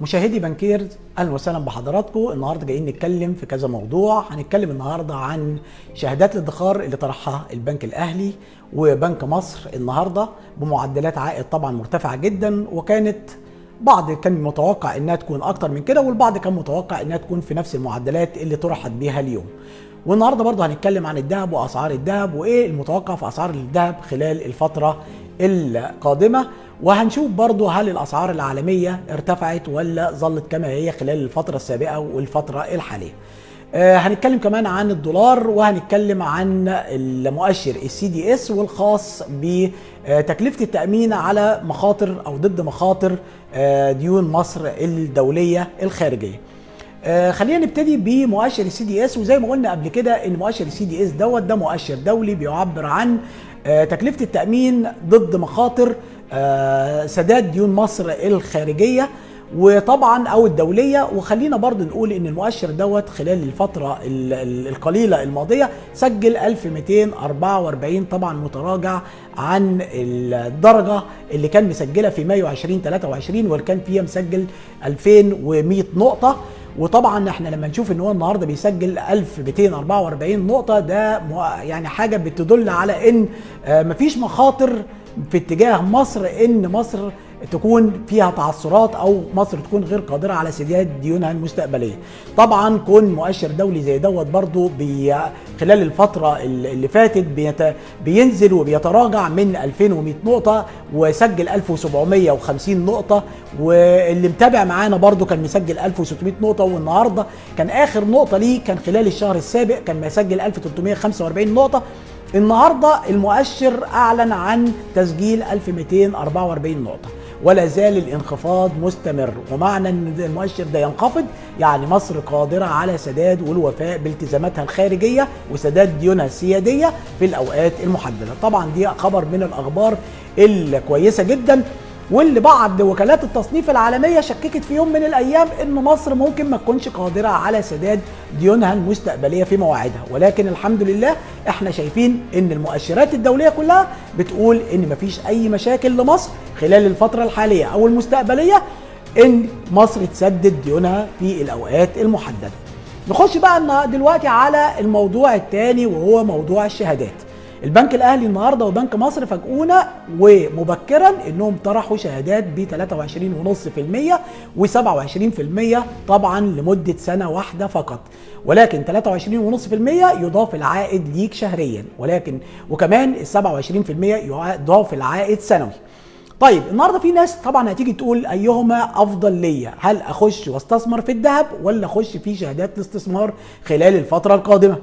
مشاهدي بانكير، اهلا وسهلا بحضراتكم. النهارده جايين نتكلم في كذا موضوع. هنتكلم النهارده عن شهادات الادخار اللي طرحها البنك الاهلي وبنك مصر النهارده بمعدلات عائد طبعا مرتفعة جدا، وكانت بعض كان متوقع انها تكون اكتر من كده، والبعض كان متوقع انها تكون في نفس المعدلات اللي طرحت بيها اليوم. والنهارده برضه هنتكلم عن الذهب واسعار الذهب وايه المتوقع في اسعار الذهب خلال الفترة القادمة، وهنشوف برضه هل الاسعار العالمية ارتفعت ولا ظلت كما هي خلال الفترة السابقة والفترة الحالية. هنتكلم كمان عن الدولار، وهنتكلم عن المؤشر ال CDS والخاص بتكلفه التامين على مخاطر او ضد مخاطر ديون مصر الدولية الخارجية. خلينا نبتدي بمؤشر ال CDS. وزي ما قلنا قبل كده ان مؤشر ال CDS دوت ده مؤشر دولي بيعبر عن تكلفة التامين ضد مخاطر سداد ديون مصر الخارجية وطبعا او الدولية. وخلينا برضو نقول ان المؤشر دوت خلال الفترة القليلة الماضية سجل 1244، طبعا متراجع عن الدرجة اللي كان مسجلها في مايو 2023 واللي كان فيها مسجل 2100 نقطة. وطبعا احنا لما نشوف ان هو النهارده بيسجل 1244 نقطة، ده يعني حاجة بتدل على ان مفيش مخاطر في اتجاه مصر، ان مصر تكون فيها تعثرات او مصر تكون غير قادرة على سداد ديونها المستقبلية. طبعا كون مؤشر دولي زي دوت برضو خلال الفترة اللي فاتت بينزل وبيتراجع من 2100 نقطة وسجل 1750 نقطة، واللي متابع معانا برضو كان مسجل 1600 نقطة، والنهارده كان اخر نقطة ليه كان خلال الشهر السابق كان مسجل 1345 نقطة. النهارده المؤشر اعلن عن تسجيل 1244 نقطة، ولا زال الانخفاض مستمر. ومعنى ان المؤشر ده ينخفض يعني مصر قادرة على سداد والوفاء بالتزاماتها الخارجية وسداد ديونها السياديه في الاوقات المحددة. طبعا دي خبر من الاخبار الكويسة جدا، واللي بعض وكالات التصنيف العالمية شككت في يوم من الايام ان مصر ممكن ما تكونش قادرة على سداد ديونها المستقبلية في مواعيدها، ولكن الحمد لله احنا شايفين ان المؤشرات الدولية كلها بتقول ان مفيش اي مشاكل لمصر خلال الفترة الحالية او المستقبلية ان مصر تسدد ديونها في الاوقات المحددة. نخش بقى دلوقتي على الموضوع الثاني وهو موضوع الشهادات. البنك الاهلي النهارده وبنك مصر فاجئونا ومبكرا انهم طرحوا شهادات ب 23.5% و27% طبعا لمدة سنة واحدة فقط، ولكن 23.5% يضاف العائد ليك شهريا، ولكن وكمان ال 27% يضاف العائد سنوي. طيب النهارده في ناس طبعا هتيجي تقول ايهما افضل ليا، هل اخش واستثمر في الذهب ولا اخش في شهادات الاستثمار خلال الفترة القادمة؟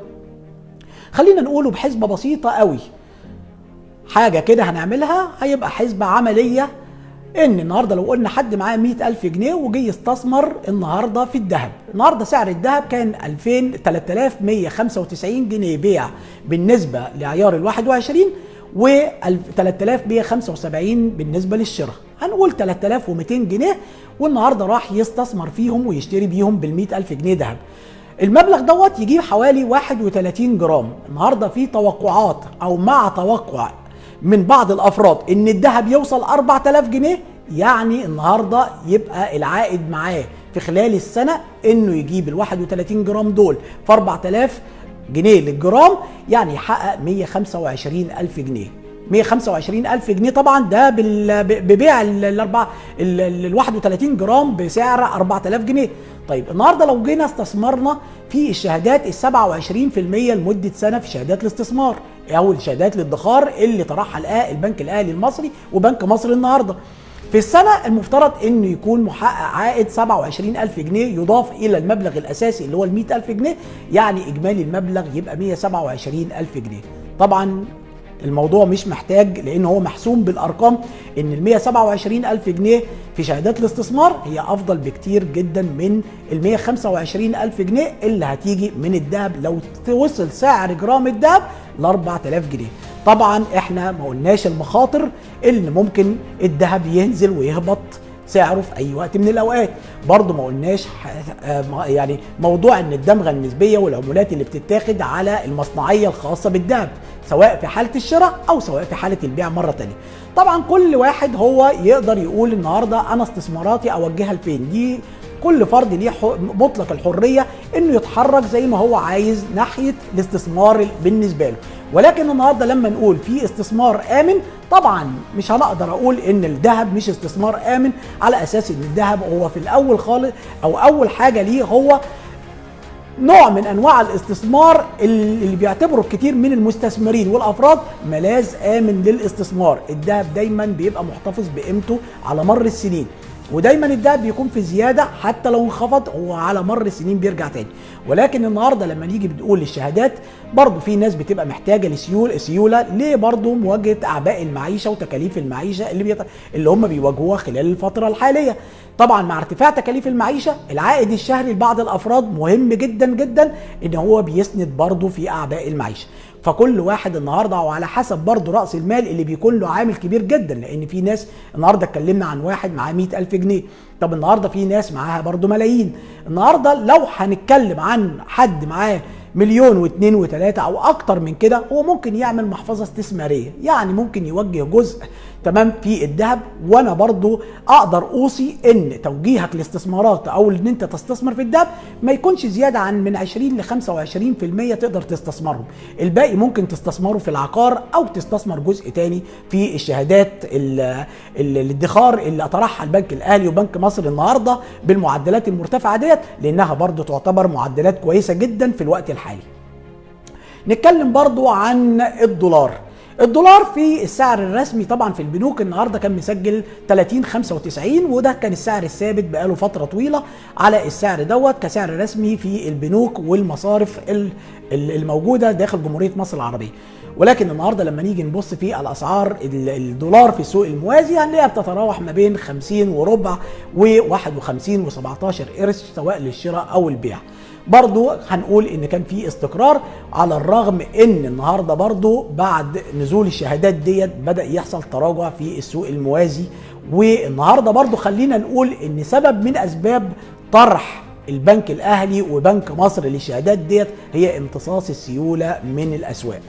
خلينا نقوله بحسبة بسيطة قوي، حاجة كده هنعملها هيبقى حسبة عملية. ان النهاردة لو قلنا حد معاه 100,000 جنيه وجي يستثمر النهاردة في الذهب، النهاردة سعر الذهب كان 3195 جنيه بيع بالنسبة لعيار ال 21 و 3175 بالنسبة للشراء، هنقول 3200 جنيه، والنهاردة راح يستثمر فيهم ويشتري بيهم بال 100,000 جنيه ذهب. المبلغ دوت يجيب حوالي 31 جرام. النهارده في توقعات او مع توقع من بعض الافراد ان الذهب يوصل 4000 جنيه، يعني النهارده يبقى العائد معاه في خلال السنة انه يجيب ال 31 جرام دول في 4000 جنيه للجرام، يعني يحقق 125,000 جنيه. 125,000 جنيه طبعا ده ببيع ال 31 جرام بسعر 4000 جنيه. طيب النهارده لو جينا استثمرنا في الشهادات ال 27% لمدة سنة في شهادات الاستثمار او الشهادات الادخار اللي طرحها البنك الاهلي المصري وبنك مصر النهارده، في السنة المفترض انه يكون محقق عائد 27,000 جنيه يضاف الى المبلغ الاساسي اللي هو ال 100,000 جنيه، يعني اجمالي المبلغ يبقى 127,000 جنيه. طبعا الموضوع مش محتاج لان هو محسوم بالارقام ان ال 127,000 جنيه في شهادات الاستثمار هي افضل بكتير جدا من ال 125,000 جنيه اللي هتيجي من الذهب لو توصل سعر جرام الذهب ل 4000 جنيه. طبعا احنا ما قلناش المخاطر اللي ممكن الذهب ينزل ويهبط سعره في اي وقت من الاوقات، برضو ما قلناش يعني موضوع ان الدمغه النسبية والعمولات اللي بتتاخد على المصنعيه الخاصة بالذهب سواء في حاله الشراء او سواء في حاله البيع مرة ثانية. طبعا كل واحد هو يقدر يقول النهارده انا استثماراتي اوجهها لفين، دي كل فرد ليه مطلق الحرية انه يتحرك زي ما هو عايز ناحية الاستثمار بالنسبة له. ولكن النهارده لما نقول في استثمار امن، طبعا مش هنقدر اقول ان الذهب مش استثمار امن، على اساس ان الذهب هو في الاول خالص او اول حاجة ليه هو نوع من انواع الاستثمار اللي بيعتبره الكثير من المستثمرين والافراد ملاذ امن للاستثمار. الذهب دايما بيبقى محتفظ بقيمته على مر السنين، ودايما الذهب بيكون في زيادة حتى لو انخفض هو على مر السنين بيرجع تاني. ولكن النهارده لما نيجي بنقول للشهادات، برضو في ناس بتبقى محتاجه لسيوله ليه برضو مواجهة اعباء المعيشة وتكاليف المعيشة اللي هم بيواجهوها خلال الفترة الحالية. طبعا مع ارتفاع تكاليف المعيشة، العائد الشهري لبعض الافراد مهم جدا جدا ان هو بيسند برضو في اعباء المعيشة. فكل واحد النهارده وعلى حسب برضه راس المال اللي بيكون له عامل كبير جدا، لان في ناس النهارده اتكلمنا عن واحد معاه 100,000 جنيه، طب النهارده في ناس معاها برضه ملايين. النهارده لو هنتكلم عن حد معاه 1 و2 و3 او اكتر من كده، هو ممكن يعمل محفظة استثمارية، يعني ممكن يوجه جزء تمام في الذهب. وانا برضو اقدر اوصي ان توجيهك لاستثمارات او ان انت تستثمر في الذهب ما يكونش زيادة عن من 20 ل 25% تقدر تستثمرهم، الباقي ممكن تستثمره في العقار او تستثمر جزء تاني في الشهادات الادخار اللي طرحها البنك الاهلي وبنك مصر النهارده بالمعدلات المرتفعة ديت، لانها برضو تعتبر معدلات كويسة جدا في الوقت الحالي. نتكلم برضو عن الدولار. الدولار في السعر الرسمي طبعا في البنوك النهارده كان مسجل 30.95، وده كان السعر الثابت بقاله فترة طويلة على السعر دوت كسعر رسمي في البنوك والمصارف الموجودة داخل جمهورية مصر العربية. ولكن النهارده لما نيجي نبص في الاسعار الدولار في السوق الموازي هنلاقيها بتتراوح ما بين 50 وربع و51 و17 قرش سواء للشراء او البيع. برضو هنقول ان كان في استقرار، على الرغم ان النهارده برضو بعد نزول الشهادات ديت بدأ يحصل تراجع في السوق الموازي. والنهارده برضو خلينا نقول ان سبب من اسباب طرح البنك الاهلي وبنك مصر للشهادات ديت هي امتصاص السيولة من الاسواق،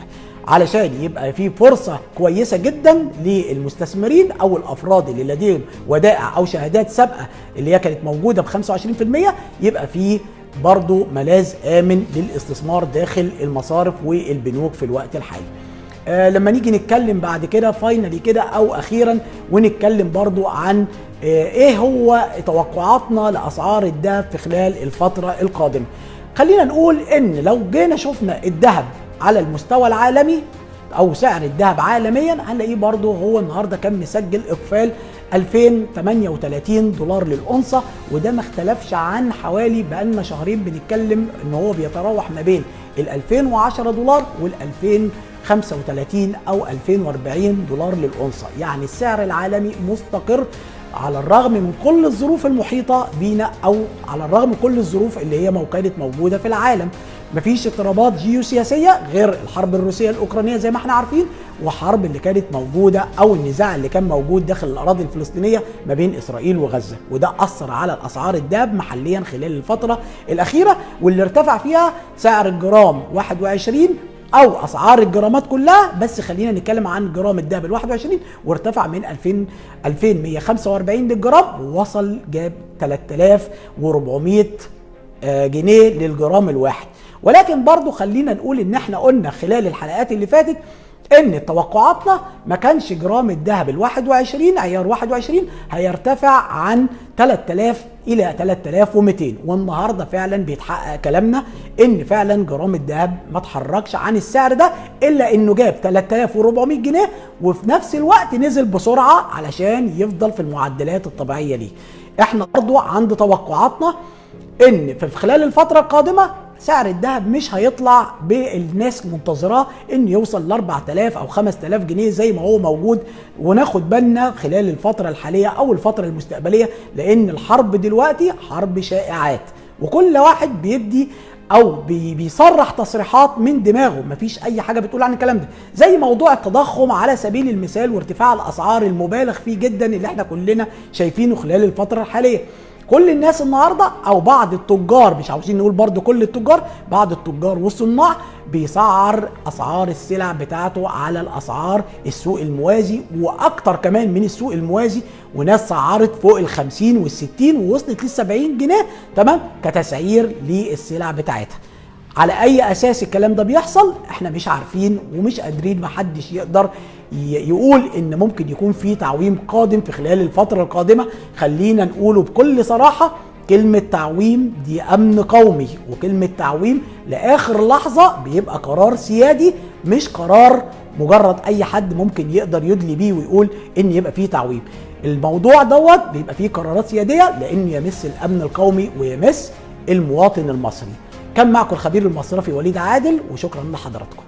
علشان يبقى في فرصة كويسة جدا للمستثمرين او الافراد اللي لديهم ودائع او شهادات سابقة اللي هي كانت موجودة ب 25%، يبقى في برضو ملاذ آمن للاستثمار داخل المصارف والبنوك في الوقت الحالي. لما نيجي نتكلم بعد كده فاينالي كده او اخيرا، ونتكلم برضو عن ايه هو توقعاتنا لاسعار الذهب في خلال الفترة القادمة. خلينا نقول ان لو جينا شفنا الذهب على المستوى العالمي او سعر الذهب عالميا، هنلاقيه برضو هو النهارده كان مسجل اقفال 2038 دولار للأونصة، وده ما اختلفش عن حوالي بقالنا شهرين بنتكلم ان هو بيتراوح ما بين ال 2010 دولار وال 2035 او 2040 دولار للأونصة. يعني السعر العالمي مستقر على الرغم من كل الظروف المحيطة بينا، او على الرغم من كل الظروف اللي هي كانت موجودة في العالم. مفيش اضطرابات جيوسياسية غير الحرب الروسية الأوكرانية زي ما احنا عارفين، وحرب اللي كانت موجودة أو النزاع اللي كان موجود داخل الأراضي الفلسطينية ما بين إسرائيل وغزة، وده أثر على الأسعار الذهب محليا خلال الفترة الأخيرة، واللي ارتفع فيها سعر الجرام 21 أو أسعار الجرامات كلها. بس خلينا نتكلم عن جرام الذهب ال 21، وارتفع من 2145 للجرام ووصل جاب 3400 جنيه للجرام الواحد. ولكن برضو خلينا نقول ان احنا قلنا خلال الحلقات اللي فاتت ان توقعاتنا ما كانش جرام الذهب ال 21 عيار 21 هيرتفع عن 3000 الى 3200، والنهارده فعلا بيتحقق كلامنا ان فعلا جرام الذهب ما اتحركش عن السعر ده، الا انه جاب 3400 جنيه وفي نفس الوقت نزل بسرعة علشان يفضل في المعدلات الطبيعية ليه. احنا برضو عند توقعاتنا ان في خلال الفترة القادمة سعر الذهب مش هيطلع بالناس منتظراه ان يوصل ل 4000 او 5000 جنيه زي ما هو موجود، وناخد بالنا خلال الفترة الحالية او الفترة المستقبلية، لان الحرب دلوقتي حرب شائعات، وكل واحد بيدي او بيصرح تصريحات من دماغه، مفيش اي حاجة بتقول عن الكلام ده، زي موضوع التضخم على سبيل المثال وارتفاع الاسعار المبالغ فيه جدا اللي احنا كلنا شايفينه خلال الفترة الحالية. كل الناس النهارده او بعض التجار، مش عاوزين نقول برضو كل التجار، بعض التجار والصناع بيسعر اسعار السلع بتاعته على الاسعار السوق الموازي، واكتر كمان من السوق الموازي، وناس سعرت فوق ال 50 وال 60 ووصلت لل 70 جنيه، تمام، كتسعير للسلع بتاعتها. على اي اساس الكلام ده بيحصل احنا مش عارفين ومش قادرين، محدش يقدر يقول ان ممكن يكون في تعويم قادم في خلال الفترة القادمة. خلينا نقوله بكل صراحة، كلمة تعويم دي امن قومي، وكلمة تعويم لاخر لحظة بيبقى قرار سيادي، مش قرار مجرد اي حد ممكن يقدر يدلي بيه ويقول ان يبقى فيه تعويم. الموضوع دوت بيبقى فيه قرارات سيادية لانه يمس الامن القومي ويمس المواطن المصري. كان معكم الخبير المصرفي وليد عادل، وشكرا لحضراتكم.